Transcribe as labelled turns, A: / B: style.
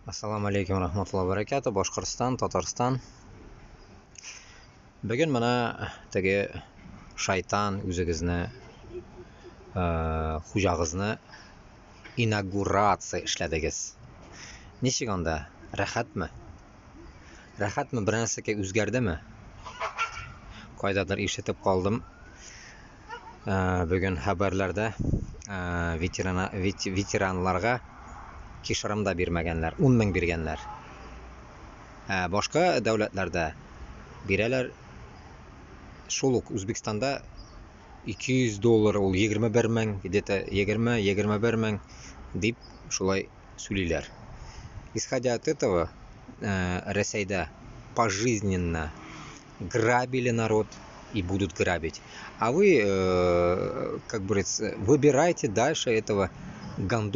A: Ассаламу алейкум рахматулла баракату. Башкортстан, Татарстан. Бүген менә теге шайтан үзегезне хуҗагызны инаугурация эшләдегез. Ничек анда? Рәхәтме? Рәхәтме? Бер нәрсәгә үзгәрдеме? Кайдадыр ишетеп калдым. Бүген хәбәрләрдә ветеранларга кишерым да бирмәгәннәр, 10 мең биргәннәр. Ә башка дәүләтләрдә бирәләр, шул ук Үзбекстанда 200 доллар, ул 21 мең, где-то 20-21 мең дип шулай сөйлиләр. Исходя от этого, Рәсәйдә пожизненно грабили народ и будут грабить. А вы, как говорится, выбирайте дальше этого гандона.